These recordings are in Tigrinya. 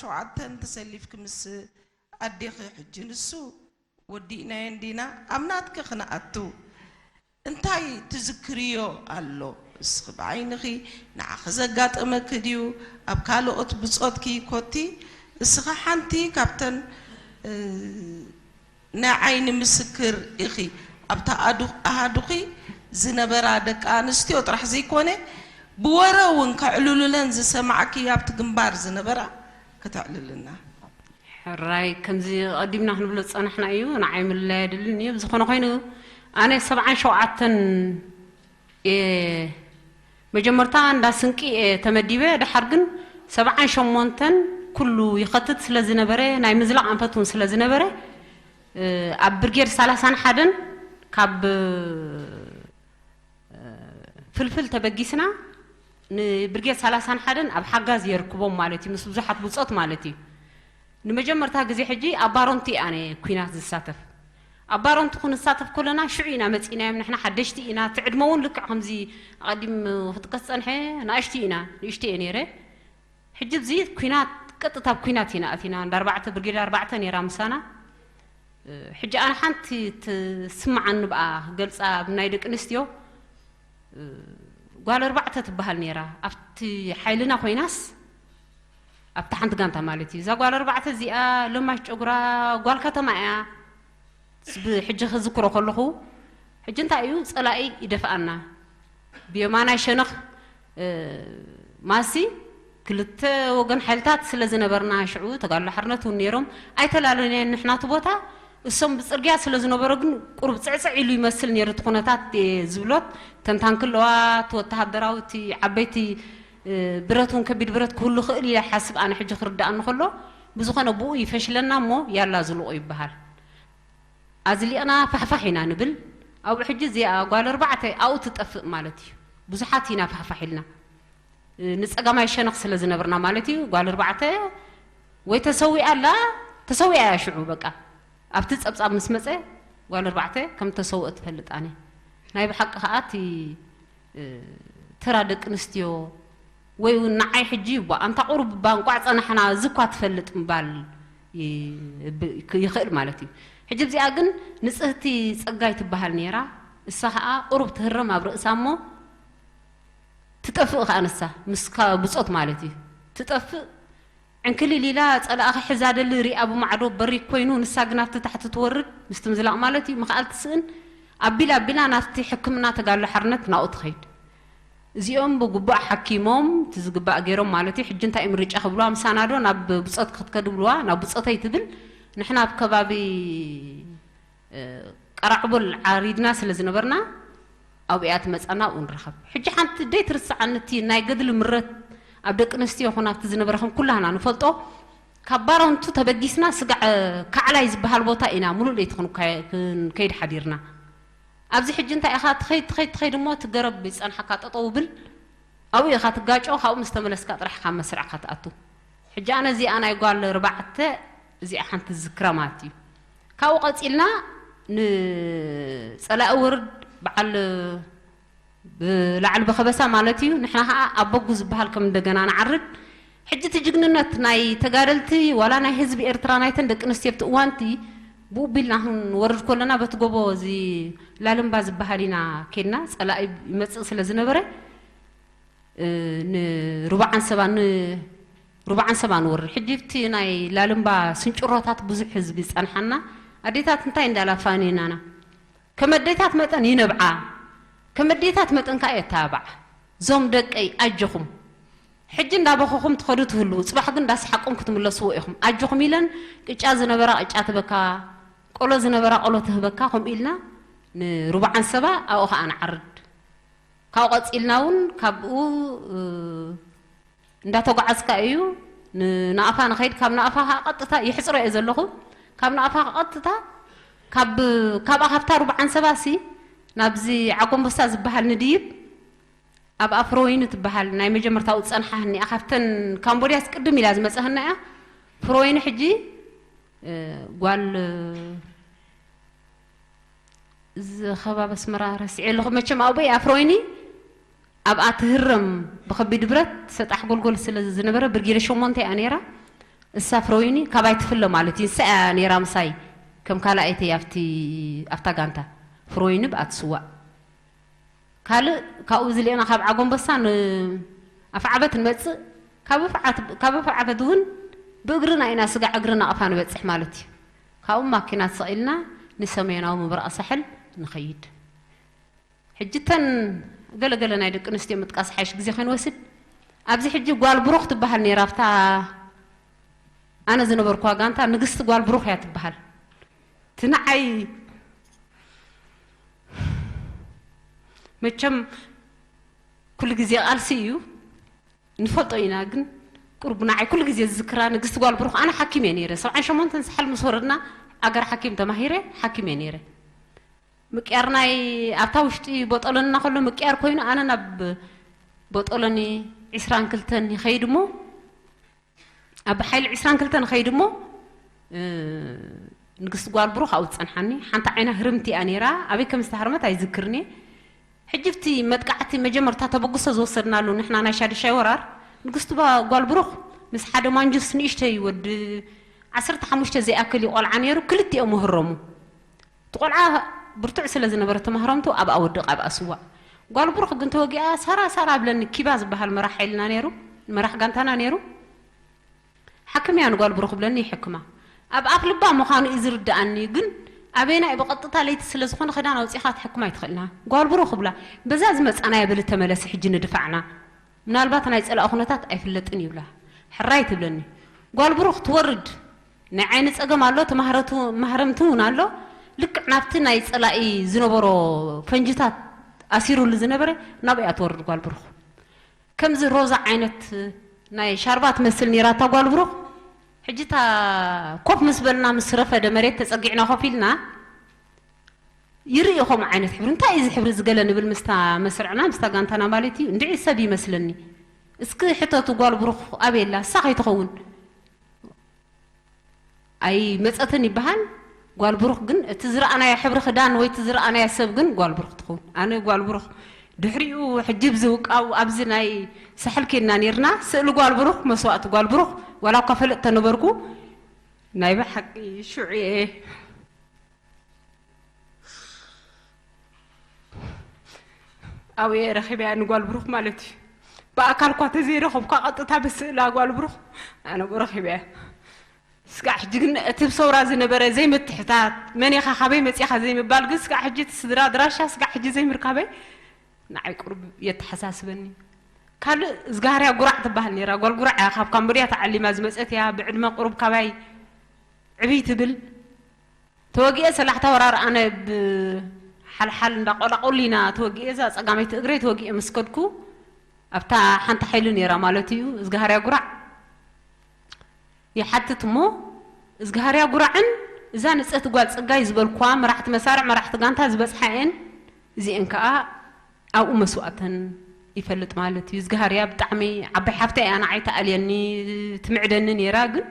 ሸውዓተን ተሰሊፍኪ ምስ ኣዴኺ፣ ሕጂ ንሱ ወዲእናዮ እንዲና ኣብ ናትኪ ክንኣቱ እንታይ ትዝክርዮ ኣሎ? እስኺ ብዓይንኺ ንዓኺ ዘጋጠመኪ ድዩ? ኣብ ካልኦት ብጾትኪ ኮቲ እስኻ ሓንቲ ካብተን፣ እ፣ ናይ ዓይኒ ምስክር ኢኺ። ኣብታ ኣዱ-፣ ኣሃዱኺ ዝነበራ ደቂ ኣንስትዮ ጥራሕ ዘይኮነ፣ ብወረ እውን ከዕልሉለን ዝሰማዕኪ ኣብቲ ግንባር ዝነበራ ከተዕልልና። ሕራይ፣ ከምዚ ቀዲምና ክንብሎ ዝጸናሕና እዩ፣ ንዓይ ምልላይ ኣይደልን እዩ። ብዝኾነ ኮይኑ፣ ኣነ ሰብዓን ሸውዓተን እየ መጀመርታ እንዳ ስንቂ እየ ተመዲበ። ደሓር ግን ሰብዓን ሸሞንተን ኩሉ ይኸትት ስለ ዝነበረ፣ ናይ ምዝላቕ ኣንፈት እውን ስለ ዝነበረ፣ እ፣ ኣብ ብርጌድ ሰላሳን ሓደን ካብ፣ እ፣ ፍልፍል ተበጊስና ንብርጌድ ሰላሳን ሓደን ኣብ ሓጋዝ የርክቦም ማለት እዩ፣ ምስ ብዙሓት ብጾት ማለት እዩ። ንመጀመርታ ግዜ ሕጂ ኣብ ባሮንቲ ኣነ ኲናት ዝሳተፍ። ኣብ ባሮንቲ ክንሳተፍ ከለና ሽዑ ኢና መጺእናዮም፣ ንሕና ሓደሽቲ ኢና፣ እቲ ዕድመ እውን ልክዕ ከምዚ ኣቐዲም ክጥቀስ ዝጸንሐ ንኣሽቱ ኢና፣ ንእሽቶ እየ ነይረ። ሕጂ እዚ ኲናት፣ ቀጥታ ኣብ ኲናት ኢና ኣቲና። እንዳ ኣርባዕተ፣ ብርጌድ ኣርባዕተ ነይራ ምሳና። እ፣ ሕጂ ኣነ ሓንቲ ትስምዓኒ ብኣ ክገልጻ፣ ኣብ ናይ ደቂ ኣንስትዮ፣ እ፣ ጓል ኣርባዕተ ትበሃል ነይራ። ኣብቲ ሓይልና ኮይናስ፣ ኣብታ ሓንቲ ጋንታ ማለት እዩ። እዛ ጓል ኣርባዕተ እዚኣ ለማሽ ጨጉራ ጓል ከተማ እያ። ብ-፣ ሕጂ ክዝክሮ ከለኹ፣ ሕጂ እንታይ እዩ፣ ጸላኢ ይደፍኣና። ብየማናይ ሸነኽ፣ እ፣ ማሲ ክልተ ወገን ሓይልታት ስለ ዝነበርና፣ ሽዑ ተጋድሎ ሓርነት እውን ነይሮም፣ ኣይተላለናዮን ንሕና እቲ ቦታ። እሶም ብጽርግያ ስለ ዝነበሩ ግን ቁሩብ ጽዕጽዕ ኢሉ ይመስል ነይሩ እቲ ኩነታት፣ እ፣ ዝብሎት ተንታንኪ ኣለዋ፣ እቲ ወተሃደራዊ፣ እቲ ዓበይቲ፣ እ፣ ብረት እውን ከቢድ ብረት ክህሉ ክእል ኢለ ሓስብ ኣነ ሕጂ ክርድኣኒ ከሎ፣ ብዝኾነ ብኡ ይፈሽለና እሞ ያላ ዝልቑ ይበሃል። ኣዝሊቕና ፋሕፋሕ ኢና ንብል። ኣብኡ ሕጂ እዚኣ ጓል ኣርባዕተ ኣብኡ ትጠፍእ ማለት እዩ። ብዙሓት ኢና ፋሕፋሕ ኢልና። እ፣ ንጸጋማይ ሸነኽ ስለ ዝነብርና ማለት እዩ። ጓል ኣርባዕተ ወይ ተሰዊኣ ኣላ፣ ተሰዊኣ እያ ሽዑ በቃ። ኣብቲ ጸብጻብ ምስ መጸ ጓል ኣርባዕተ ከም ተሰውአ ትፈልጥ ኣነ። ናይ ብሓቂ ከኣ እቲ፣ እ፣ ተራ ደቂ ኣንስትዮ ወይ እውን ንዓይ ሕጂ እባ ኣንታ ቁሩብ እባ እንቋዕ ጸናሕና እዚ እኳ ትፈልጥ ምባል ይ-፣ ብ-፣ ይኽእል ማለት እዩ። ሕጂ እዚኣ ግን ንጽህቲ ጸጋይ ትበሃል ነይራ። እሳ ከኣ ቁሩብ ትህረም ኣብ ርእሳ እሞ ትጠፍእ ከኣ ንሳ፣ ምስ ካ-፣ ብጾት ማለት እዩ። ትጠፍእ ዕንክሊል ኢላ ጸላእኻ ሒዛ ደሊ ሪኣ ብማዕዶ በሪክ ኮይኑ፣ ንሳ ግን ኣብቲ ታሕቲ ትወርድ፣ ምስቲ ምዝላቕ ማለት እዩ፣ ምኽኣል ትስእን። ኣቢላ ኣቢላ ናብቲ ሕክምና ተጋድሎ ሓርነት ናብኡ ትኸይድ። እዚኦም ብግቡእ ሓኪሞም፣ እቲ ዝግባእ ገይሮም ማለት እዩ። ሕጂ እንታይ እዩ ምርጫ ክብልዋ፣ ምሳና ዶ ናብ ብጾት ክትከድ ብልዋ፣ ናብ ብጾተይ ትብል። ንሕና ኣብ ከባቢ፣ እ፣ ቀራዕቦል ዓሪድና ስለ ዝነበርና፣ ኣብኡ እያ ትመጻና፣ ኣብኡ ንራኸብ። ሕጂ ሓንቲ ደይ ትርስዓኒ እቲ ናይ ገድሊ ምረት ኣብ ደቂ ኣንስትዮ ይኹን ኣብቲ ዝነበረ ከም ኩላህና ንፈልጦ፣ ካብ ባረንቱ ተበጊስና ስጋዕ ካዕላይ ዝበሃል ቦታ ኢና ሙሉእ ለይቲ ክንኳየ-፣ ክንከይድ ሓዲርና። ኣብዚ ሕጂ እንታይ ኢኻ ትኸይድ፣ ትኸይድ፣ ትኸይድ እሞ እቲ ገረብ ይጸንሓካ ጠጠው ብል፣ ኣብኡ ኢኻ ትጋጮ፣ ካብኡ ምስ ተመለስካ ጥራሕ ካብ መስርዕካ ትኣቱ። ሕጂ ኣነ እዚኣ ናይ ጓል ኣርባዕተ እዚኣ ሓንቲ ዝዝክራ ማለት እዩ። ካብኡ ቀጺልና ንጸላኢ ወርድ በዓል ብላዕሊ ብኸበሳ ማለት እዩ። ንሕና ኸኣ ኣብ በጉ ዝበሃል ከም እንደገና ንዓርድ። ሕጂ እቲ ጅግንነት ናይ ተጋደልቲ ዋላ ናይ ህዝቢ ኤርትራ ናይተን ደቂ ኣንስትዮ ኣብቲ እዋንቲ ብኡ ቢልና ክንወርድ ከለና በቲ ጎቦ እዚ ላልምባ ዝበሃል ኢና ኬድና። ጸላኢ ይመጽእ ስለ ዝነበረ፣ እ፣ ንሩባዓን ሰባ፣ ንሩባዓን ሰባ ንወርድ። ሕጂ እቲ ናይ ላልምባ ስንጭሮታት ብዙሕ ህዝቢ ጸንሓና። ኣዴታት እንታይ እንዳላፋንየናና። ከም ኣዴታት መጠን ይነብዓ፣ ከም ኣዴታት መጠን ከኣ የተባብዓ። እዞም ደቀይ ኣጆኹም፣ ሕጂ እንዳበኸኹም ትኸዱ ትህልዉ፣ ጽባሕ ግን እንዳሰሓቅኩም ክትምለስዎ ኢኹም። ኣጆኹም ኢለን ቅጫ ዝነበራ ቅጫ ትህበካ፣ ቆሎ ዝነበራ ቆሎ ትህበካ። ከምኡ ኢልና ንሩባዓን ሰባ ኣብኡ ከኣ ንዓርድ። ካብኡ ቀጺልና እውን ካብኡ፣ እ፣ እንዳተጓዓዝካ እዩ ን-፣ ናቕፋ ንኸይድ። ካብ ናቕፋ ከኣ ቀጥታ ይሕጽሮ እየ ዘለኹ። ካብ ናቕፋ ቀጥታ ካብ፣ ካብኣ ካብታ ሩብዓን ሰባሲ ናብዚ ዓጎንበሳ ዝበሃል ንድይብ ኣብ ኣፍሮወይኒ ትበሃል ናይ መጀመርታኡ ዝጸንሓ እኒኣ። ካብተን ካምቦድያስ ቅድም ኢላ ዝመጸህና እያ። ፍሮወይኒ ሕጂ፣ እ፣ ጓል እዚ ከባቢ ኣስመራ ረሲዐ ኣለኹ። መቸም ኣብኡ ኣፍሮይኒ ኣብኣ ትህረም ብኸቢድ ብረት ሰጣሕ ጎልጎል ስለ ዝነበረ ብርጌድ ሸሞንተ እያ ነይራ። እሳ ፍሮይኒ ካባይ ትፍለ ማለት እዩ። ንሳ እያ ነይራ ምሳይ ከም ካልኣይተይ ኣብቲ ኣብታ ጋንታ ፍሮይኒ ብኣ ትስዋእ። ካልእ ካብኡ ዝልኤና ካብ ዓጎንበሳ ንኣፍዓበት ንመጽእ፣ ካብ ኣፍዓት- ካብ ኣፍዓበት እውን ብእግርና ኢና ስጋዕ እግሪ ናቕፋ ንበጽሕ ማለት እዩ። ካብኡ ማኪና ተሰቒልና ንሰሜናዊ ምብራቕ ሳሕል ንኸይድ። ሕጂ እተን ገለገለ ናይ ደቂ ኣንስትዮ ምጥቃስ ሓይሽ ግዜ ከይንወስድ፣ ኣብዚ ሕጂ ጓል ብሩኽ ትበሃል ነይራ። ኣብታ ኣነ ዝነበርኩዋ ጋንታ ንግስቲ ጓል ብሩኽ እያ ትበሃል። እቲ ንዓይ መቸም ኩሉ ግዜ ቃልሲ እዩ፣ ንፈልጦ ኢና። ግን ቁርብ ንዓይ ኩሉ ግዜ ዝዝክራ ንግስቲ ጓል ብሩኽ። ኣነ ሓኪም እየ ነይረ። ሰብዓን ሸሞንተን ሳሕል ምስ ወረድና ኣገር ሓኪም ተማሂረ፣ ሓኪም እየ ነይረ። ምቅያር ናይ ኣብታ ውሽጢ ቦጦሎኒ እናከሎ ምቅያር ኮይኑ፣ ኣነ ናብ ቦጦሎኒ ዒስራን ክልተን ይኸይድ እሞ፣ ኣብ ሓይሊ ዒስራን ክልተን ኸይድ እሞ፣ እ፣ ንግስቲ ጓል ብሩኽ ኣብኡ ትጸንሓኒ። ሓንቲ ዓይና ህርምቲ እያ ነይራ። ኣበይ ከም ዝተሃርመት ኣይዝክርን እየ። ሕጂ ኣብቲ መጥቃዕቲ መጀመርታ ተበግሶ ዝወሰድናሉ ንሕና ናይ ሻድሻይ ወራር፣ ንግስቲ ባ- ጓል ብሩኽ ምስ ሓደ ማንጁስ ንእሽተይ ወዲ ዓሰርተ ሓሙሽተ ዘይኣክል እዩ ቆልዓ ነይሩ። ክልቲኦም ህረሙ። እቲ ቆልዓ ብርቱዕ ስለ ዝነበረ ተማህሮምቱ ኣብኣ ወድቕ ኣብኣ ስዋእ። ጓል ብሩኽ ግን ተወጊኣ ሳራ ሳራ ብለኒ። ኪባ ዝበሃል መራሕ ሓይልና ነይሩ፣ መራሕ ጋንታና ነይሩ። ሓክም እያ ንጓል ብሩኽ ብለኒ ይሕክማ። ኣብ ኣፍ ልባ ምዃኑ እዩ ዝርድኣኒ፣ ግን ኣበይና እዩ ብቐጥታ ለይቲ ስለ ዝኾነ ክዳን ኣውፂኻ ትሕክማ ኣይትኽእልና። ጓል ብሩኽ ብላ፣ በዛ ዝመፃናዮ በሊ ተመለሲ ሕጂ ንድፋዕና። ምናልባት ናይ ጸላኢ ኩነታት ኣይፍለጥን ይብላ። ሕራይ ትብለኒ። ጓል ብሩኽ ትወርድ። ናይ ዓይኒ ጸገም ኣሎ፣ ተማህረቱ- ማህረምቲ እውን ኣሎ። ልክዕ ናብቲ ናይ ጸላኢ ዝነበሮ ፈንጅታት ኣሲሩሉ ዝነበረ ናብኣ ትወርድ ጓል ብሩኽ። ከምዚ ሮዛ ዓይነት ናይ ሻርባ ትመስል ነይራ እታ ጓል ብሩኽ። ሕጂ እታ ኮፍ ምስ በልና ምስ ረፈደ መሬት ተጸጊዕና ኮፍ ኢልና ይርኢ ከምኡ ዓይነት ሕብሪ። እንታይ እዩ እዚ ሕብሪ እዚ ገለ ንብል ምስታ መስርዕና፣ ምስታ ጋንታና ማለት እዩ። እንድዒ ሰብ ይመስለኒ። እስኪ ሕተቱ ጓል ብሩኽ ኣበይ ኣላ? እሳ ከይትኸውን። ኣይመጸትን ይበሃል። ጓል ብሩኽ ግን እቲ ዝረኣናዮ ሕብሪ ክዳን ወይ እቲ ዝረኣናዮ ሰብ ግን ጓል ብሩኽ ትኸውን። ኣነ ጓል ብሩኽ ድሕሪኡ ሕጂ ብዚ ውቃው ኣብዚ ናይ ሳሕል ኬድና ነይርና። ስእሊ ጓል ብሩኽ፣ መስዋእቲ ጓል ብሩኽ፣ ዋላ እኳ ፈለጥ ተነበርኩ፣ ናይ ብሓቂ ሽዑ እየ ኣብየ ረኺበያ ንጓል ብሩኽ ማለት እዩ። ብኣካል እኳ ተዘይረኸብኳ ቀጥታ ብስእላ ጓል ብሩኽ ኣነ ብኡ ረኺበያ። ስጋዕ ሕጂ ግን እቲ ብሰውራ ዝነበረ ዘይምትሕታት፣ መን ኢኻ ካበይ መጺኻ ዘይምባል ግን ስጋዕ ሕጂ እቲ ስድራ ኣድራሻ ስጋዕ ሕጂ ዘይምርካበይ ንዓይ ቁሩብ የተሓሳስበኒ። ካልእ እዝጋህርያ ጉራዕ ትበሃል ነይራ። ጓል ጉራዕ እያ፣ ካብ ካምቦድያ ተዓሊማ ዝመጸት እያ። ብዕድመ ቁሩብ ካባይ ዕብይ ትብል። ተወጊኤ ሰላሕታ ወራር ኣነ ብሓልሓል እንዳቆላቆሉ ኢና ተወጊኤ፣ እዛ ጸጋመይቲ እግረይ ተወጊኤ ምስ ከድኩ ኣብታ ሓንቲ ሓይሊ ነይራ ማለት እዩ። እዝጋህርያ ጉራዕ ይሓትት እሞ፣ እዝጋህርያ ጉራዕን እዛ ንጽህቲ ጓል ጸጋይ ዝበልኳ መራሕቲ መሳርዕ መራሕቲ ጋንታ ዝበጽሓ እየን። እዚአን ከኣ ኣብኡ መስዋእተን ይፈልጥ ማለት እዩ። እዝጋህርያ ብጣዕሚ ዓባይ ሓፍተይ እያ፣ ንዓይ ትኣልየኒ ትምዕደኒ ነይራ፣ ግን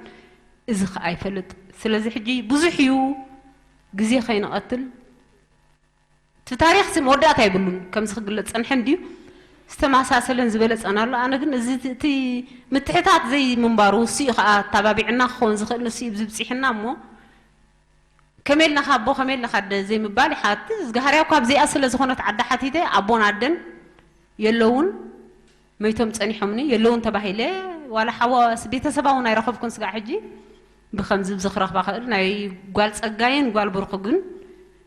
እዚ ከኣ ይፈልጥ። ስለዚ ሕጂ ብዙሕ እዩ ግዜ ከይንቐትል፣ እቲ ታሪኽ ሲ መወዳእታ የብሉን። ከምዚ ክግለጽ ጸንሐ እንድዩ ዝተመሳሰለን ዝበለጸን ኣሎ። ኣነ ግን እዚ እቲ- እቲ ምትሕታት ዘይምንባሩ እሱ እዩ ከኣ ኣተባቢዕና ክኸውን ዝኽእል፣ ንሱ እዩ ዝብጽሕና እሞ ከመይ ኢልና ኣቦ ከመይ ኢልና ኣደ ዘይምባል ይሓትት። እዝጋህርያ እኳ ኣብዚኣ ስለ ዝኾነት ዓዲ ሓቲተ ኣቦን ኣደን የለውን፣ መይቶም ጸኒሖምኒ የለውን ተባሂለ። ዋላ ሓዋ ቤተሰባ እውን ኣይረኸብኩን ስጋዕ ሕጂ። ብኸምዚ ኣብዚ ክረኽባ ክእል ናይ ጓል ጸጋይን ጓል ብሩኽ ግን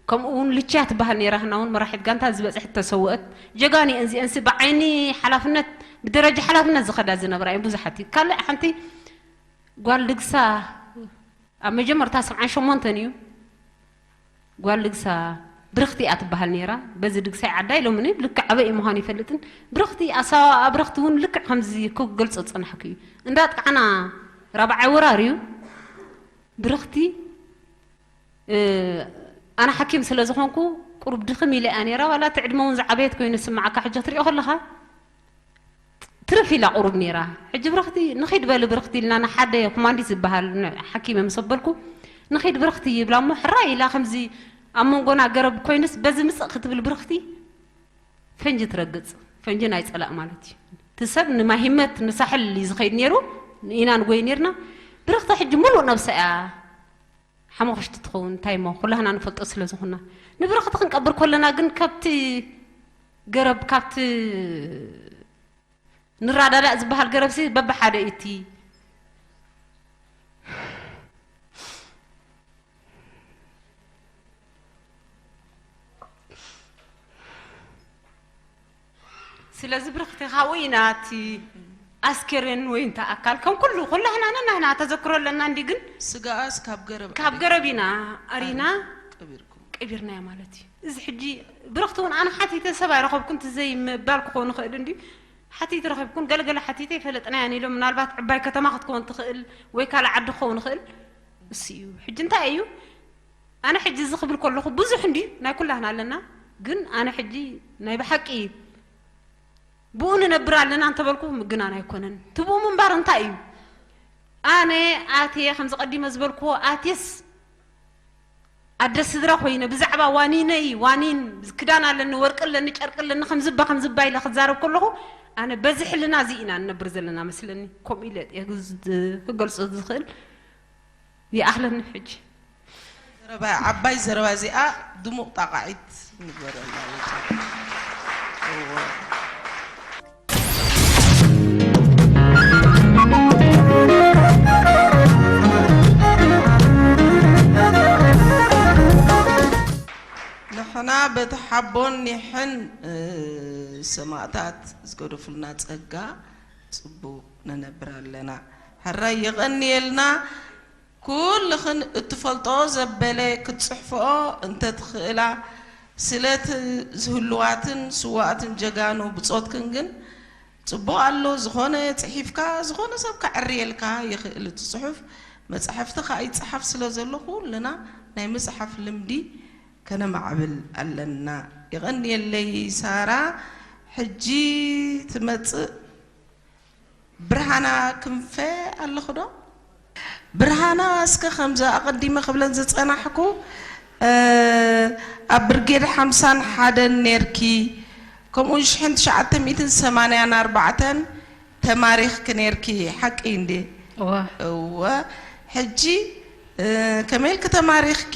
ከምኡ እውን ልችያ ትበሃል ነይራ። ህና እውን መራሒት ጋንታ ዝበጽሐት ተሰወአት። ጀጋኑ እየን እዚአንሲ ብዓይኒ ሓላፍነት ብደረጃ ሓላፍነት ዝኸዳ ዝነበራ እየን ብዙሓት እዩ። ካልእ ሓንቲ ጓል ድግሳ ኣብ መጀመርታ ሰብዓን ሸሞንተን እዩ። ጓል ድግሳ ብርኽቲ እያ ትበሃል ነይራ። በዚ ድግሳይ ዓዳይ ሎምኒ ልክዕ ኣበይ እዩ ምዃኑ ይፈልጥን። ብርኽቲ ኣሰዋውኣ ብርኽቲ እውን ልክዕ ከምዚ ክገልጾ ዝጸናሕኩ እዩ። እንዳጥቃዕና ራብዓይ ወራር እዩ። ብርኽቲ፣ እ፣ ኣነ ሓኪም ስለ ዝኾንኩ ቁሩብ ድኽም ኢለ እያ ነይራ። ዋላ እቲ ዕድመ እውን ዝዓበየት ኮይኑ ዝስምዓካ ሕጂ ክትሪኦ ከለኻ ትርፍ ኢላ ቁሩብ ነይራ። ሕጂ ብርኽቲ ንኺድ በሊ ብርኽቲ ኢልና ንሓደ ኮማንዲስ ዝበሃል ን- ሓኪም ምስ ኣበልኩ ንኺድ ብርኽቲ ይብላ እሞ ሕራይ ኢላ ከምዚ ኣብ መንጎና ገረብ ኮይንስ በዚ ምጽእ ክትብል ብርኽቲ ፈንጂ ትረግጽ። ፈንጂ ናይ ጸላእ ማለት እዩ። እቲ ሰብ ንማሂመት ንሳሕል እዩ ዝኸይድ ነይሩ፣ ኢና ንጎይ ነይርና። ብርኽቲ ሕጂ ሙሉእ ነብሳ እያ ሓሞኽሽቲ ትኸውን። እንታይ እሞ ኩላህና ንፈልጦ ስለ ዝኾንና፣ ንብርኽቲ ክንቀብር ከለና ግን ካብቲ ገረብ፣ ካብቲ ንራዳዳእ ዝበሃል ገረብሲ በብሓደ እዩ እቲ። ስለዚ ብርኽቲ ካብኡ ኢና እቲ ኣስከሬን ወይ እንተ ኣካል ከም ኩሉ ኩላህና ነናህና ተዘክሮ ኣለና እንዲ ግን ስጋኣስ ካብ ገረብ ካብ ገረብ ኢና ኣሪና ቀቢርኩም። ቀቢርናያ ማለት እዩ። እዚ ሕጂ ብርኽቲ እውን ኣነ ሓቲተ ሰብ ኣይረኸብኩን፣ እቲ ዘይምባል ክኸውን ይኽእል እንዲ ሓቲተ ረኸብኩን፣ ገለገለ ሓቲተ ይፈለጥናያን ኢሎም፣ ምናልባት ዕባይ ከተማ ክትከውን ትኽእል ወይ ካልእ ዓዲ ክኸውን ይኽእል። እሱ እዩ። ሕጂ እንታይ እዩ? ኣነ ሕጂ እዚ ክብል ከለኹ ብዙሕ እንዲ ናይ ኩላህና ኣለና፣ ግን ኣነ ሕጂ ናይ ብሓቂ ብኡ ንነብር ኣለና እንተበልኩ ምግናን ኣይኮነን። እቲ ብኡ ምንባር እንታይ እዩ? ኣነ ኣትየ ከምዚ ቀዲመ ዝበልክዎ ኣትየስ ኣደ ስድራ ኮይነ ብዛዕባ ዋኒነይ፣ ዋኒን ክዳን ኣለኒ፣ ወርቂ ኣለኒ፣ ጨርቂ ኣለኒ፣ ከምዝባ ከምዝባ ኢለ ክዛረብ ከለኹ ኣነ በዚ ሕልና እዚ ኢና ንነብር ዘለና መስለኒ። ከምኡ ኢለ እየ ክዝ-፣ ክገልጾ ዝኽእል። ይኣኽለኒ ሕጂ። ዘረባ፣ ዓባይ ዘረባ እዚኣ ድሙቕ ጣቓዒት ንግበረላ። እወ። ንሕና በቲ ሓቦን ኒሕን፣ እ፣ ሰማእታት ዝገደፉልና ጸጋ ጽቡቕ ንነብር ኣለና። ሕራይ የቐንየልና። ኩልኽን እትፈልጦ ዘበለ ክትጽሕፍኦ እንተትኽእላ፣ ስለቲ ዝህልዋትን ስዋእትን ጀጋኑ ብጾትክን ግን ጽቡቕ ኣሎ። ዝኾነ ጽሒፍካ፣ ዝኾነ ሰብ ከዕርየልካ ይኽእል። እቲ ጽሑፍ መጻሕፍቲ ከኣ ይጸሓፍ ስለ ዘሎ፣ ኩልና ናይ ምጽሓፍ ልምዲ ከነማዕብል ኣለና። የቐንየለይ ሳራ። ሕጂ ትመጽእ ብርሃና ክንፈ ኣለኹ ዶ? ብርሃና፣ እስከ ከምዚ ኣቐዲመ ክብለን ዝጸናሕኩ፣ እ፣ ኣብ ብርጌድ ሓምሳን ሓደን ኔርኪ፣ ከምኡ ሽሕን ትሽዓተ ሚእትን ሰማንያን ኣርባዕተን ተማሪኽኪ ኔርኪ፣ ሓቂ እንዴ? እወ። እወ። ሕጂ፣ እ፣ ከመይ ኢልኪ ተማሪኽኪ?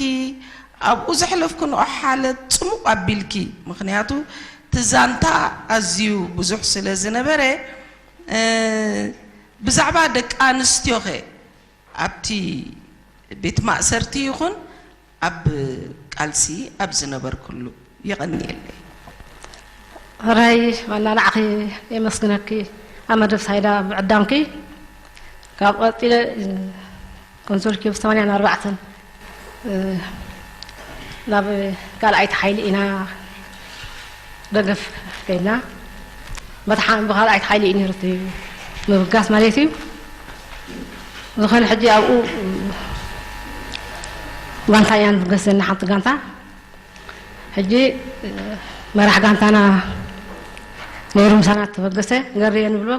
ኣብኡ ዘሕለፍክንኦ ሓለት ጽሙቕ ኣቢልኪ፣ ምኽንያቱ እቲ ዛንታ ኣዝዩ ብዙሕ ስለ ዝነበረ፣ እ፣ ብዛዕባ ደቂ ኣንስትዮኸ ኣብቲ ቤት ማእሰርቲ ይኹን ኣብ ቃልሲ ኣብ ዝነበርክሉ? የቐንየለይ። ሕራይ ዋና ንዓኺ የመስግነኪ ኣብ መደብ ሳይዳ ምዕዳምኪ። ካብ ቀጺለ ኮንሶልኪ ብ ሰማንያን ኣርባዕተን ናብ ካልኣይቲ ሓይሊ ኢና ደገፍ ከይድና። በቲ ሓ-፣ ብኻልኣይቲ ሓይሊ እዩ ነይሩ እቲ ምብጋስ ማለት እዩ። ዝኾነ ሕጂ ኣብኡ ጋንታ እያ ንብገስ ዘለና፣ ሓንቲ ጋንታ። ሕጂ መራሕ ጋንታና ነይሩ ምሳና ተበገሰ፣ ገርየ ንብሎ።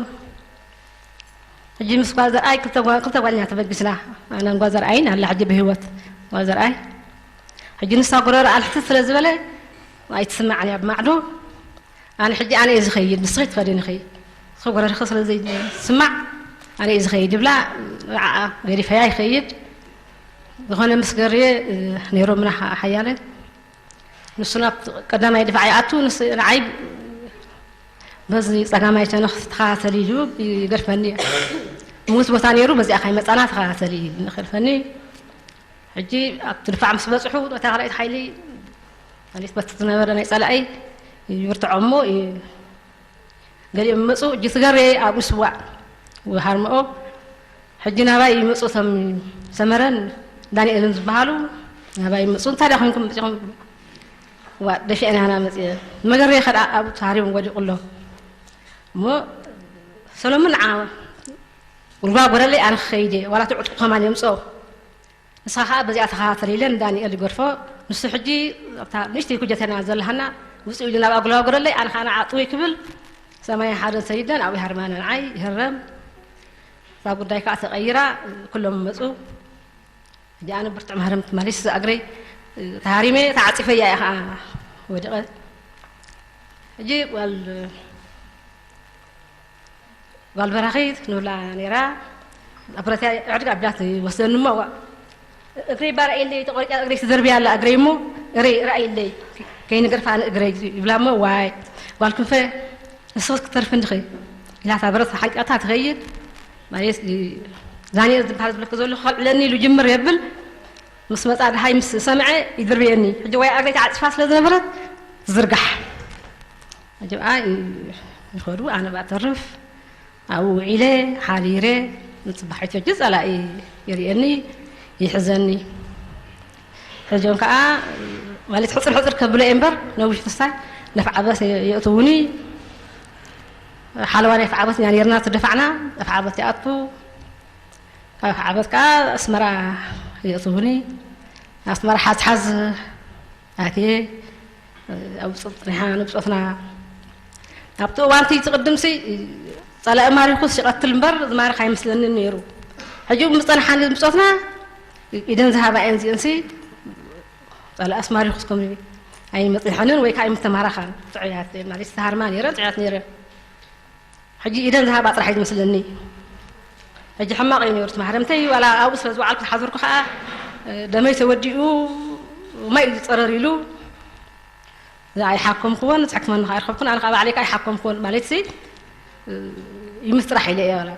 ሕጂ ምስ ጓል ዘርኣይ ክልተ ጓ-፣ ክልተ ጓል ኢና ተበጊስና። ኣነን ጓል ዘርኣይን ኣላ ሕጂ ብህይወት ጓል ዘርኣይ። ሕጂ ንሳ ጎረሮ ኣልሕቲ ስለ ዝበለ ኣይትስማዕን እያ ብማዕዶ። ኣነ ሕጂ ኣነ እየ ዝኸይድ፣ ንስኺ ትኸዲ ንኺ። ንስኺ ጎረርኺ ስለ ዘይስማዕ ኣነ እየ ዝኸይድ ይብላ። ንዓኣ ገዲፈያ ይኸይድ። ዝኾነ ምስ ገርየ፣ እ፣ ነይሮምና ሓ-፣ ሓያለ። ንሱ ናብ ቀዳማይ ድፋዕ ይኣቱ፣ ንስ-፣ ንዓይ በዚ ጸጋማይ ሸነኽ ተኸታተል ኢሉ ይገድፈኒ። ምዉት ቦታ ነይሩ፣ በዚኣ ካይመጻና ተኸታተል ኢሉ ይገድፈኒ። ሕጂ ኣብቲ ድፋዕ ምስ በጽሑ፣ ነታ ካልኣይቲ ሓይሊ፣ ማለት በቲ ዝነበረ ናይ ጸላኢ ይብርትዖ እሞ፣ ይ-፣ ገሊኦም ይመጹ፣ ሕጂ ትገሬ ኣብኡ ስዋእ ሃርምኦ። ሕጂ ናባይ ይመጹ፣ እቶም ሰመረን ዳንኤልን ዝበሃሉ ናባይ ይመጹ። እንታይ ደኣ ኮይንኩም መጺኹም? ዋ፣ ደፊአና ኢና መጺአ። መገሬ ከደኣ ኣብኡ ተሃሪሙ ወዲቑ ኣሎ። እሞ ሰሎሙን ንዓ ጉልጓል ጎረለይ ኣነ ክኸይድ እየ፣ ዋላ እቲ ዕጡቕ ከማን የምጽኦ። ንስኻ ኸኣ በዚኣ ተኸታተል ኢለን ዳንኤል ይገድፎ። ንሱ ሕጂ ኣብታ ንእሽተይ ኩጀተና ዘለሃና ውጽኡ ኢሉ ናብ ኣጉላጉረለይ፣ ኣነ ኸኣ ንዓ ጥውይ ክብል ሰማንያ ሓደን ሰይደን ኣብኡ ይሃርማና፣ ንዓይ ይህረም። እዛ ጉዳይ ከኣ ተቐይራ፣ ኩሎም መጹ። ሕጂ ኣነ ብርቱዕ ማህረምቲ ማለሽ እዛ እግረይ ተሃሪመ ተዓጺፈያ እየ ኸኣ ወዲቐ። ሕጂ ጓል ጓል በራኺት ንብላ ነይራ። ኣፍረትያ ዕድግ ኣቢላት ይወስደኒ እሞ፣ እግረይ ባርኣየለይ፣ ተቆሪጫ እግረይ ትደርብያ ኣላ እግረይ እሞ፣ እግረይ ርኣየለይ፣ ከይንገርፋ ንእግረይ ይብላ እሞ፣ ዋይ ጓል ክንፈ፣ ንስኽስ ክትተርፊ እንዲኺ ኢላታ በረት ሓንቂቓታ ትኸይድ። ማለት ዳንኤል ዝበሃል ዝብለኪ ዘለኹ ከልዕለኒ ኢሉ ጅምር የብል። ምስ መጻ ደሃይ ምስ ሰምዐ ይድርብየኒ። ሕጂ ወይ እግረይ ተዓጺፋ ስለ ዝነበረት ትዝርጋሕ። ኣጀብኣ ይኸዱ፣ ኣነ ብኣ ተርፍ። ኣብኡ ውዒለ ሓዲረ። ንጽባሒት ሕጂ ጸላኢ ይርእየኒ፣ ይሕዘኒ። ሕጆም ከኣ ማለት ሕጽር ሕጽር ከብሎ እየ እምበር፣ ነዊሕ ክሳይ ነፍዓበት የእትውኒ። ሓለዋ ናይ ፍዓበት ኢና ነርና፣ ትደፋዕና፣ ፍዓበት ይኣቱ። ካብ ፍዓበት ከኣ ኣስመራ የእትውኒ። ኣስመራ ሓዝሓዝ ኣትየ። ኣብ ጾም ጸኒሓ ንብጾትና። ኣብቲ እዋንቲ እቲ ቅድምሲ ጸላኢ ማሪኹስ ይቐትል እምበር ዝማርኽ ኣይመስለንን ነይሩ። ሕጂ ምስ ጸንሓኒ ብጾትና ኢደን ዝሃባ እየን እዚአንሲ። ጸላእስ ማሪኹስ ከም ኣይመጽንሐንን ወይ ከዓ ኣይምተማራኻን። ጥዑያት እየን ማለት ዝተሃርማ ነይረን፣ ጥዑያት ነይረን። ሕጂ ኢደን ዝሃባ ጥራሕ እዩ ዝመስለኒ። ሕጂ ሕማቕ እዩ ነይሩ እቲ ማህረምተይ፣ ዋላ ኣብኡ ስለ ዝወዓልኩ ዝሓዘርኩ ከዓ ደመይ ተወዲኡ ማይ እዩ ዝፀረር ኢሉ ኣይሓከምኩዎን፣ ዝሕክመኒ ከዓ ኣይረኸብኩን። ኣነ ከዓ ባዕለይ ከዓ ኣይሓከምኩዎን ማለት ሲ ይምስ ጥራሕ ኢለ እየ። ዋላ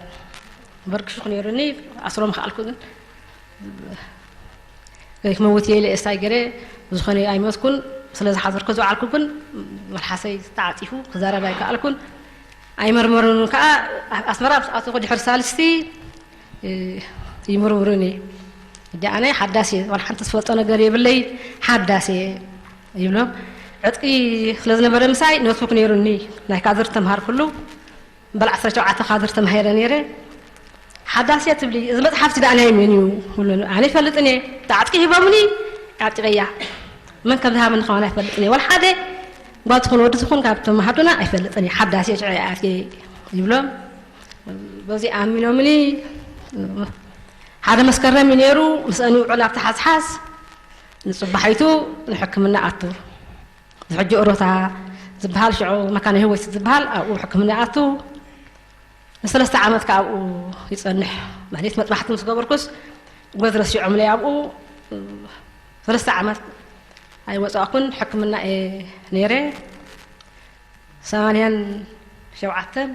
በርክሹክ ነይሩኒ፣ ኣስሮም ከኣልኩ ግን ወይ ክመውት እየ ኢለ እሳይ ገይረ ዝኾነ ኣይሞትኩን። ስለ ዝሓዘርኩ ዝወዓልኩ ግን መልሓሰይ ተዓፂፉ ክዛረብ ኣይከኣልኩን። ኣይመርመሩን ከዓ። ኣስመራ ምስ ኣተኹ ድሕሪ ሳልስቲ ይምርምሩኒ። ሕጂ ኣነ ሓዳስ እየ፣ ዋላ ሓንቲ ዝፈልጦ ነገር የብለይ፣ ሓዳስ እየ ይብሎም። ዕጥቂ ስለ ዝነበረ ምሳይ ኖትቡክ ነይሩኒ፣ ናይ ካድር ተምሃርኩሉ። በል ዓሰርተ ሸውዓተ ካድር ተማሂረ ነይረ። ሓዳስ እየ ትብሊ፣ እዚ መፅሓፍቲ ደኣ ናይ መን እዩ? ይብሉ። ኣነ ይፈልጥን እየ፣ ተዓጥቂ ሂቦምኒ፣ ዓጢቐያ። መን ከም ዝሃበኒ ከማን ኣይፈልጥን እየ። ወላ ሓደ ጓል ትኹን ወዲ ትኹን ካብ ተማሃርና ኣይፈልጥን እየ። ሓዳስ እየ፣ ሽዑ እየ ኣትየ ይብሎም። በዚ ኣሚኖምኒ። ሓደ መስከረም እዩ ነይሩ፣ ምስአን ይውዕል ኣብቲ ሓዝሓዝ። ንፅባሒቱ ንሕክምና ኣቱ። እዚ ሕጂ ኦሮታ ዝበሃል ሽዑ መካነ ህይወት ዝበሃል ኣብኡ ሕክምና ኣቱ። ንሰለስተ ዓመት ከዓ ኣብኡ ይጸንሕ። ማለት መጥባሕቲ ምስ ገበርኩስ ጎዝረስ ሽዑምለይ ኣብኡ ሰለስተ ዓመት ኣይወጻእኩን። ሕክምና እየ ነይረ። ሰማንያን ሸውዓተን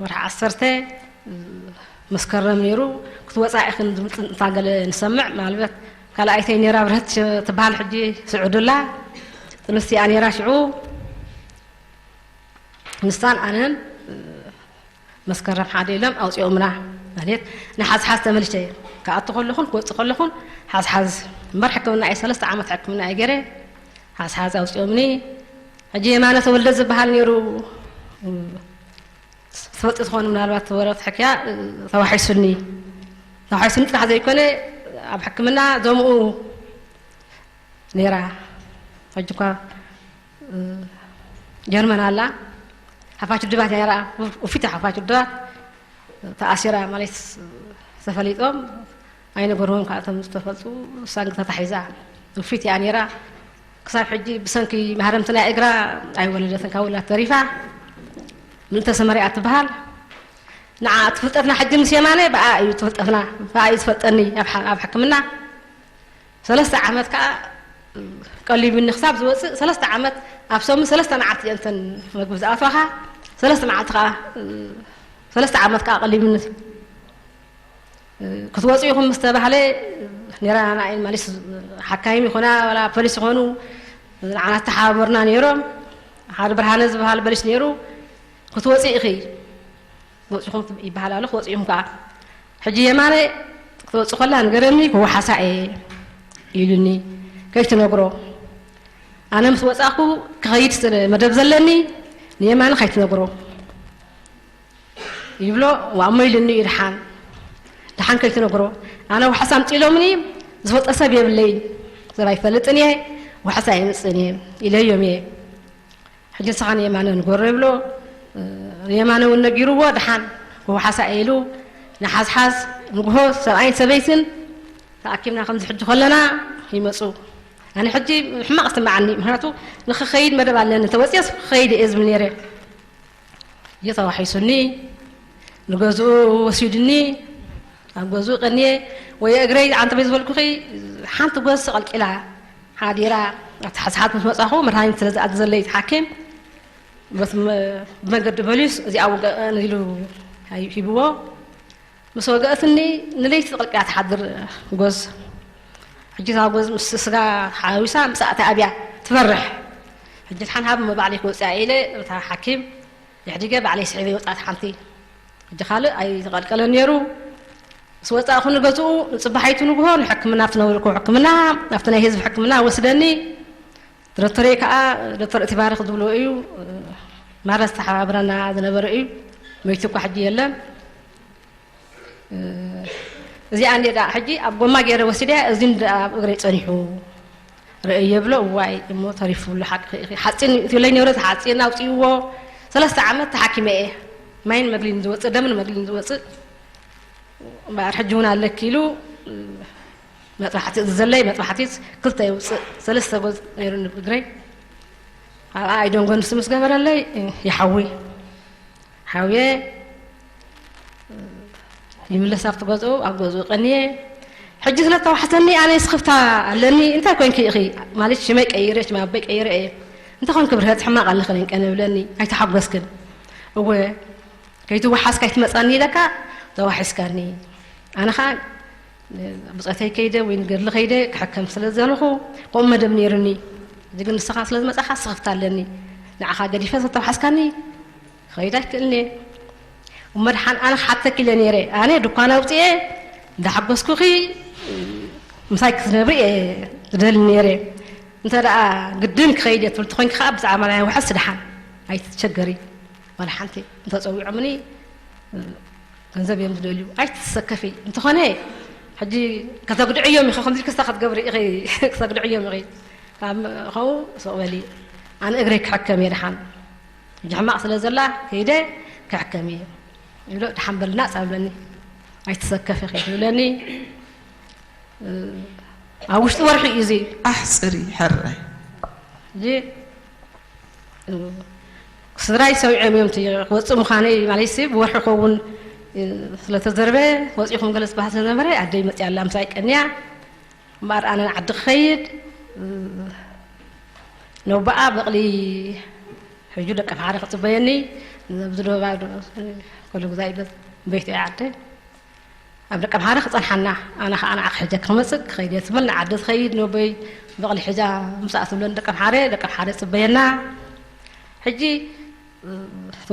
ወርሒ ዓሰርተ መስከረም ነይሩ። ክትወጻ ኢኽን ዝብል ጽንጽታ ገለ ንሰምዕ። ማልበት ካልኣይተይ ነይራ ብርህት ትበሃል፣ ሕጂ ስዑዱላ ጥንስቲ እያ ነይራ ሽዑ። ንሳን ኣነን መስከረም ሓደ ኢሎም ኣውፂኦምና። ማለት ንሓዝሓዝ ተመልሸ ክኣቱ ከለኹን ክወፅእ ከለኹን ሓዝሓዝ እምበር ሕክምና እየ፣ ሰለስተ ዓመት ሕክምና እየ ገይረ። ሓዝሓዝ ኣውፂኦምኒ። ሕጂ የማነ ተወልደ ዝበሃል ነይሩ፣ ትፈልጢ ትኾኑ ምናልባት ወረ ትሕክያ፣ ተዋሒሱኒ። ተዋሒሱኒ ጥራሕ ዘይኮነ ኣብ ሕክምና ዞምኡ ነይራ። ሕጂ እኳ ጀርመን ኣላ። ሓፋሽ ድባት ነይራ፣ ውፊት ሓፋሽ ድባት ተኣሲራ ማለት ተፈሊጦም ኣይነገርዎም፣ ካብቶም ዝተፈልጡ ሳንግ ተታሒዛ ውፊት እያ ነይራ። ክሳብ ሕጂ ብሰንኪ ማህረምቲ ናይ እግራ ኣይወለደትን፣ ካብ ውላድ ተሪፋ። ምልተ ሰመሪያ ትበሃል። ንዓ እቲ ፍልጠትና ሕጂ ምስ የማነ ብኣ እዩ እቲ ፍልጠትና፣ ብኣ እዩ ዝፈልጠኒ ኣብ ሓ-፣ ኣብ ሕክምና። ሰለስተ ዓመት ከዓ ቀሊብኒ ክሳብ ዝወፅእ፣ ሰለስተ ዓመት ኣብ ሰሙን ሰለስተ መዓልቲ እየን እተን መግቢ ዝኣትዋኻ። ሰለስተ መዓልቲ ከዓ፣ ሰለስተ ዓመት ከዓ ቀሊብኒ። ክትወፁ ኢኹም ምስ ተባህለ፣ ነይራ ናይ ማለት ሓካይም ይኾና ዋላ ፖሊስ ይኾኑ ንዓና ተሓባበሩና ነይሮም። ሓደ ብርሃነ ዝበሃል ፖሊስ ነይሩ፣ ክትወፂ ኢኺ፣ ወፂኹም ይበሃል ኣሎ፣ ክትወፂ ኢኹም ከዓ። ሕጂ የማነ ክትወፂ ከላ ንገረኒ፣ ክወሓሳ እየ ኢሉኒ፣ ከይትነግሮ። ኣነ ምስ ወፃእኩ ክኸይድ ስለ መደብ ዘለኒ፣ ንየማነ ከይትነግሮ ይብሎ። ዋእሞ ኢሉኒ እዩ፣ ደሓን፣ ደሓን ከይትነግሮ። ኣነ ዋሕሳ ኣምፂሎምኒ፣ ዝፈልጦ ሰብ የብለይን፣ ሰብ ኣይፈልጥን እየ፣ ዋሕሳ ኣይምፅእን እየ ኢለዮም እየ። ሕጂ ንስኻ ንየማነ ንገሮ ይብሎ። የማነ እውን ነጊርዎ፣ ደሓን ክወሓሳ እየ ኢሉ፣ ንሓዝሓዝ ንግሆ ሰብኣይን ሰበይትን ተኣኪብና ከምዚ ሕጂ ከለና ይመፁ። ኣነ ሕጂ ሕማቕ ዝስምዓኒ፣ ምኽንያቱ ንኽኸይድ መደብ ኣለኒ፣ እንተወፂኦስ ክኸይድ እየ ዝብል ነይረ። እዩ ተዋሒሱኒ። ንገዝኡ ወሲዱኒ፣ ኣብ ገዝኡ ቀንየ። ወይ እግረይ ኣንተ በይ ዝበልኩኺ፣ ሓንቲ ጎዝ ተቐልቂላ ሓዲራ። ኣብቲ ሓስሓት ምስ መጻኹ መድሃኒት ስለ ዝኣዘዘለይ እቲ ሓኪም፣ በቲ መ-፣ ብመንገዲ ፖሊስ እዚኣ ውገአን ኢሉ ሂብዎ። ምስ ወገአትኒ ንለይቲ ተቐልቂላ ትሓድር ጎዝ። ሕጂ እታ ጎዝ ምስ ስጋ ሓዊሳ ምጻእ ተኣብያ ትፈርሕ። ሕጂ ድሓን ሃብ እሞ ባዕለይ ክወጽኣ ኢለ እታ ሓኪም የሕዲገ ባዕለይ ስሒበ ወጻእት ሓንቲ። ሕጂ ካልእ ኣይተቐልቀለን ነይሩ። ምስ ወጻእኹ ንገዝኡ፣ ንጽባሒቱ ንግሆ ንሕክምና ኣብቲ ነበርኩ ሕክምና፣ ኣብቲ ናይ ህዝቢ ሕክምና ወስደኒ። ዶክተረይ ከኣ፣ ዶክተር እትባረኽ ዝብሎ እዩ፣ ማራ ዝተሓባብረና ዝነበረ እዩ። መይቱ እኳ ሕጂ የለን። እዚኣ እንዴ ደኣ ሕጂ ኣብ ጎማ ገይረ ወሲደ፣ እዚ እንደ ኣብ እግረይ ጸኒሑ ርእየ ብሎ። እዋይ እሞ ተሪፉ ብሎ። ሓቂ ኢኺ። ሓጺን እትብለይ ነይሩ፣ እቲ ሓጺን ኣውጺእዎ። ሰለስተ ዓመት ተሓኪመ እየ። ማይን መግሊን ዝወጽእ፣ ደምን መግሊን ዝወጽእ። እምበኣር ሕጂ እውን ኣለኪ ኢሉ መጥባሕቲ፣ እዚ ዘለይ መጥባሕቲስ ክልተ የውጽእ፣ ሰለስተ ጎዝ ነይሩ እግረይ። ኣብኣ ኣይደንጎ ንሱ ምስ ገበረለይ ይሓዊ። ሓውየ ይምለስ ኣብቲ ገዝኡ፣ ኣብ ገዝኡ ቀንየ። ሕጂ ስለ ተዋሕሰኒ ኣነ ስኽፍታ ኣለኒ። እንታይ ኮንኪ ኢኺ? ማለት ሽመይ ቀይረ፣ ሽም ኣቦይ ቀይረ እየ። እንታይ ኮንኪ ብርሀት፣ ሕማቕ ኣለኺ ነንቀን ይብለኒ። ኣይተሓጎስክን? እወ፣ ከይትወሓስ ከይትመጻኒ ኢለካ ተዋሒስካኒ። ኣነ ኸኣ ብጾተይ ከይደ ወይ ንገድሊ ከይደ ክሕከም ስለ ዘለኹ ከምኡ መደብ ነይሩኒ። ሕጂ ግን ንስኻ ስለ ዝመጻኻ ስኽፍታ ኣለኒ። ንዓኻ ገዲፈ ስለ ተዋሓስካኒ ክኸይድ ኣይክእልን እየ። እሞ ደሓን ኣነ ክሓተኪ ኢለ ነይረ። ኣነ ድኳን ኣውፅኤ እንዳሓጎስኩኺ ምሳይ ክትነብሪ እየ ዝደሊ ነይረ። እንተ ደኣ ግድን ክኸይድ እየ ትብሊ ተኾይንኪ ከዓ ብዛዕባ ናይ ውሕስ ደሓን ኣይትቸገሪ። ዋላ ሓንቲ እንተፀዊዖምኒ ገንዘብ እዮም ዝደልዩ። ኣይትሰከፊ። እንተኾነ ሕጂ ከተጉድዕዮም ኢኺ፣ ከምዚ ክስታ ክትገብሪ ኢኺ፣ ክተጉድዕዮም ኢኺ። ካብ ከምኡ ስቕ በሊ። ኣነ እግረይ ክሕከም እየ ደሓን። ሕጂ ሕማቕ ስለ ዘላ ከይደ ክሕከም እየ። ኢሎ ደሓን በልና ጻብለኒ። ኣይትሰከፊ ኢኺ ትብለኒ። ኣብ ውሽጢ ወርሒ እዩ እዚ። ኣሕጽሪ ሕራይ። ሕጂ ስድራይ ሰሚዖም እዮም እቲ ክወፅእ ምዃነይ ማለት ሲ ብወርሒ ክኸውን ስለተዘርበ ወፂኹም ገለ ዝበሃል ስለነበረ ኣደይ መፅያ ኣላ ምሳይ ቀንያ እምበኣር ኣነ ንዓዲ ክኸይድ ነቦኣ በቕሊ ሕጁ ደቂ ኣምሓረ ክፅበየኒ ኣብዚ ደባ ኮሎ ግዛይ በት ቤት እያ ዓደ ኣብ ደቂ ኣምሓረ ክፀንሓና ኣነ ከዓ ንዓ ክሕጀ ክመፅእ ክኸይድ እየ ትብል ንዓዲ ትኸይድ ነቦይ በቕሊ ሕጃ ምሳእ ትብለን ደቂ ኣምሓረ ደቂ ኣምሓረ ፅበየና ሕጂ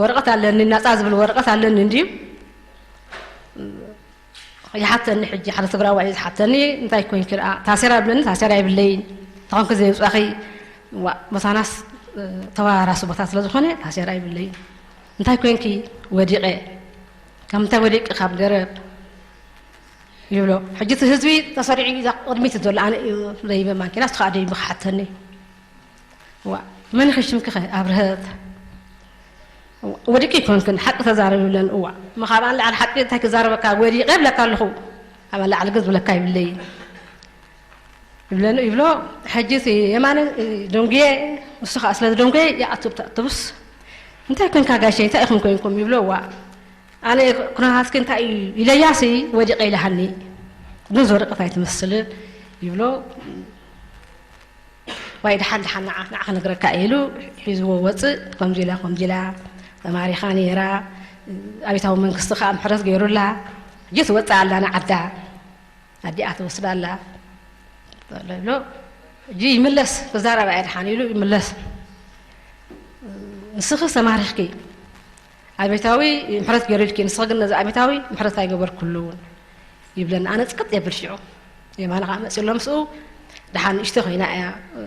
ወረቐት ኣለኒ ናፃ ዝብል ወረቐት ኣለኒ እንድዩ ይሓተኒ ሕጂ ሓደ ትግራዋይ እዩ ዝሓተኒ እንታይ ኮይንኪ ደኣ ታሴራ ይብለኒ ታሴራ ይብለይን ተኾንኪ ዘየውፃኺ ዋ መሳናስ ተወራራሲ ቦታ ስለ ዝኾነ ታሴራ ይብለይን እንታይ ኮይንኪ ወዲቐ ካብ ምንታይ ወዲቂ ካብ ገረብ ይብሎ ሕጂ እቲ ህዝቢ ተሰሪዑ እዛ ቅድሚት ዘሎ ኣነ እዩ ደይበ ማንኪና ስኻ ደይበ ክሓተኒ ዋ መን ኸ ሽምኪ ኸ ኣብርሀት ወዲቂ ይኮንክን ሓቂ ተዛረብ ይብለን እዋ መኻብኣን ላዕሊ ሓቂ እንታይ ክዛረበካ ወዲቀ ይብለካ ኣለኹ ኣብ ላዕሊ ግን ዝብለካ ይብለይ ይብለኒ ይብሎ ሕጂ የማነ ደንጉየ ንሱ ከዓ ስለ ዝደንጉየ ይኣቱ ትብስ እንታይ ኮንካ ጋሸ እንታይ ኢኹም ኮንኩም ይብሎ እዋ ኣነ ኩነታትኪ እንታይ እዩ ኢለያሲ ወዲቀ ኢልሃኒ ግን ዝወደቀት ኣይትመስልን ይብሎ ዋይ ደሓን ደሓን ንዓ ንዓ ክነግረካ ኢሉ ሒዝዎ ወፅእ ከምዚ ኢላ ከምዚ ኢላ ተማሪኻ ነይራ ኣብታዊ መንግስቲ ከዓ ምሕረት ገይሩላ ሕጂ ትወፅእ ኣላ ንዓዳ ኣዲኣ ትወስዳ ኣላ ይብሎ ሕጂ ይምለስ ክዛረባ እየ ደሓን ኢሉ ይምለስ ንስኺ ተማሪኽኪ ኣብታዊ ምሕረት ገይሩልኪ ንስኺ ግን ነዚ ኣብታዊ ምሕረት ኣይገበርኩሉን ይብለኒ ኣነ ፅቅጥ የብል ሽዑ የማነ ከዓ መፅኡ ኣሎ ምስኡ ደሓን ንእሽተይ ኮይና እያ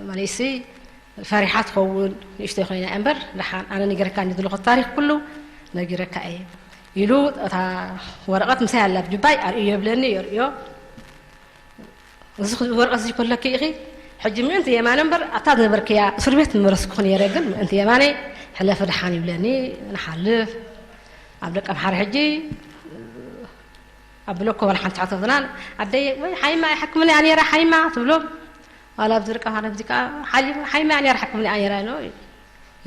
ማለትሲ ፈሪሓ ትኸውን ንእሽተይ ኮይና እያ እምበር ደሓን ኣነ ነጊረካ ዘለኹ ታሪክ ኩሉ ነጊረካ እየ ኢሉ እታ ወረቐት ምሳይ ኣላ ብጅባይ ኣርእዮ ይብለኒ የርእዮ እዚ ወረቐት እዚ ከለኪ ኢኺ ሕጂ ምእንቲ የማነ እምበር ኣብታ ዝነበርክያ እስር ቤት ምመለስኩኺ ነይረ ግን ምእንቲ የማነ ሕለፊ ደሓን ይብለኒ ንሓልፍ ኣብ ደቂ ኣምሓረ ሕጂ ኣብ ብለኮ ዋላ ሓንቲ ሕተትና ኣደይ ወይ ሓይማ ይሓክምኒ ኣኔራ ሓይማ ትብሎ ዋላ ኣብዚ ደቂ ኣምሓረ ኣብዚ ከዓ ሓይማ ኣኔራ ሓክምኒ ኣኔራ ኖ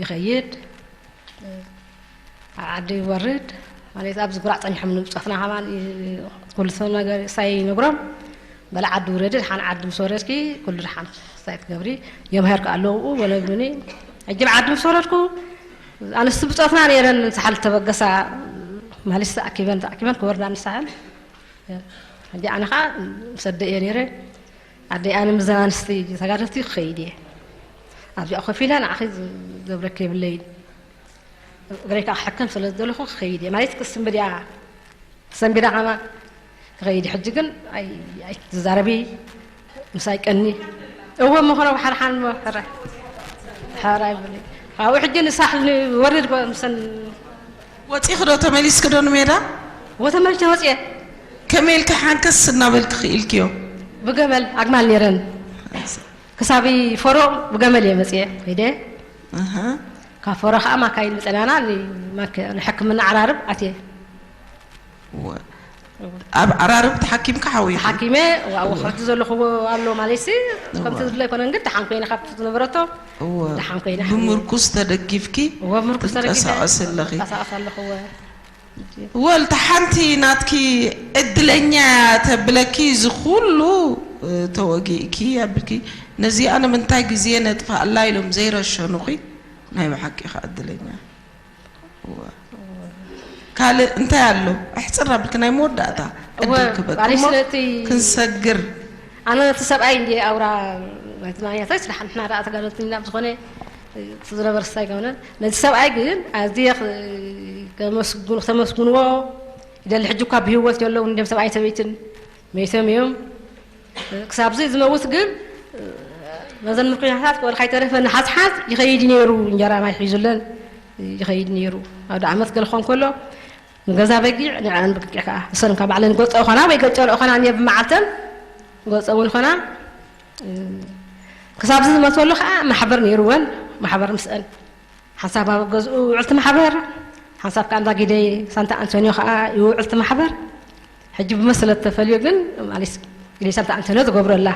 ይኸይድ ኣብ ዓዲ ይወርድ ማለት ኣብዚ ጉራዕ ጸኒሖም ንብጾትና ከማን ኩሉ ሰብ ነገር ሳይ ይነግሮም። በለ ዓዲ ውረዲ፣ ደሓን ዓዲ ምስ ወረድኪ ኩሉ ደሓን ሳይ ትገብሪ። የምሃርካ ኣለዉ ወለዱኒ። ሕጂ ዓዲ ምስ ወረድኩ ኣንስቲ ብጾትና ነይረን፣ ሳሕል ተበገሳ፣ ማለት ተኣኪበን ተኣኪበን ክወርዳ ንሳሕል። ሕጂ ኣነ ኸዓ ምስ ኣደ እየ ነይረ። ኣደይ ኣነ ምስዘን ኣንስቲ ተጋደልቲ ክኸይድ እየ፣ ኣብዚኣ ኮፍ ኢለ ንዓኺ ዝገብረኪ የብለይን፣ እግረይ ከዓ ክሕከም ስለ ዝደለኹ ክኸይድ እየ ማለት ክስንብድ እያ። ተሰንቢዳ ከማ ክኸይድ። ሕጂ ግን ኣይ- ኣይትዛረቢ፣ ምሳይ ቀኒ። እወ፣ መኸሮ ሓርሓን መኸረ ሓራ ይብለይ። ካብኡ ሕጂ ንሳሕል ንወርድ ጎ- ምሰን ወፂኺ ዶ ተመሊስኪ ዶ ንሜዳ? ወተመልቼ ወፅየ። ከመይ ኢልኪ ሓንከስ እናበልኪ ክኢልክዮ? ብገመል ኣግማል ነይረን። ክሳብ ፎሮ ብገመል እየ መፅየ ከይደ። ኣሃ። ካብ ፎሮ ከዓ ማካይን ምፀናና ንማክ- ንሕክምና ዓራርብ ኣትየ። እወ። ኣብ ዓራርብ ተሓኪምካ ሓዊኹ? ተሓኪመ። ዋው ሕጂ ዘለኹዎ ኣሎ ማለት ሲ ከምቲ ዝብለ ኣይኮነን፣ ግን ደሓን ኮይነ ካብቲ ዝነበረቶ እወ። ደሓን ኮይነ ሓሚመ። ብምርኩስ ተደጊፍኪ እወ፣ ብምርኩስ ተደጊፈ ትንቀሳቐሲ ኣለኺ? ትንቀሳቐስ ኣለኹ። እወ። ወልተ ሓንቲ ናትኪ ዕድለኛ ተብለኪ እዚ ኩሉ እ፣ ተወጊእኪ ኣብልኪ ነዚኣ ንምንታይ ግዜ ነጥፋኣላ ኢሎም ዘይረሸኑኺ ናይ ብሓቂ ኢኻ ዕድለኛ። እወ። ካልእ እንታይ ኣሎ? ኣሕፅር ኣብልኪ ናይ መወዳእታ እወ፣ ዕድል ክበኪ ባለሽ እሞ ስለቲ ክንሰግር። ኣነ እቲ ሰብኣይ እንዲ ኣውራ ናይቲ ማያታች ንሕና ደኣ ተጋደልቲ ኢና፣ ብዝኾነ እቲ ዝነበረ ስታይ ገውነ ነዚ ሰብኣይ ግን ኣዝየ ክ- ከመስግኑ- ከተመስግንዎ ይደሊ። ሕጂ እኳ ብህይወት የለውን እንዲም ሰብኣይ ሰበይትን መይቶም እዮም። ክሳብዚ ዝመውት ግን ነዘን ምክንያታት ወላ ከይተረፈ ንሓዝሓዝ ይኸይድ ነይሩ፣ እንጀራ ማይ ሒዙለን ይኸይድ ነይሩ። ኣብ ዓመት ገለ ክኾን ከሎ ንገዛ በጊዕ ንዕን በጊዕ ከዓ እሰን ካብ ባዕለን ጎፀ ኾና ወይ ገጨ ኾና እየ ብመዓልተን ጎፀ እውን ኾና ክሳብዚ ዝመትወሉ ከዓ ማሕበር ነይርወን። ማሕበር ምስአን ሓንሳብ ኣብ ገዝኡ ይውዕል እቲ ማሕበር፣ ሓንሳብ ከዓ እንዳ ጊደይ ሳንታ ኣንቶኒዮ ከዓ ይውዕል እቲ ማሕበር። ሕጂ ብመስለት ተፈልዩ ግን ማለት ጊደይ ሳንታ ኣንቶኒዮ ዝገብረላ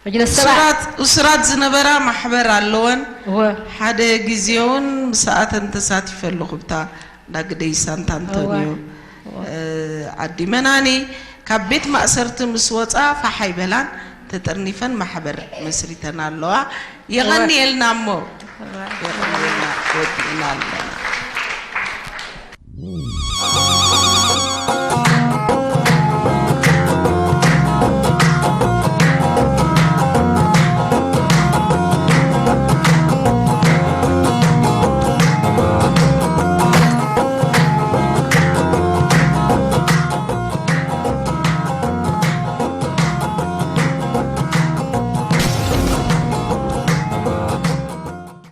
ሕጂ ነሰባ እሱራት እሱራት ዝነበራ ማሕበር ኣለወን። እወ ሓደ ግዜ እውን ምስኣተን ተሳቲፈ ኣለኹ ብታ እንዳ ግደይ ሳንታ ኣንቶኒዮ እወ። እ፣ ዓዲ መናኒ ካብ ቤት ማእሰርቲ ምስ ወፃ ፋሕ ኣይበላን ተጠርኒፈን ማሕበር መስሪተን ኣለዋ። የቐንየልና እሞ የቐንየልና ወዲእና ኣለና።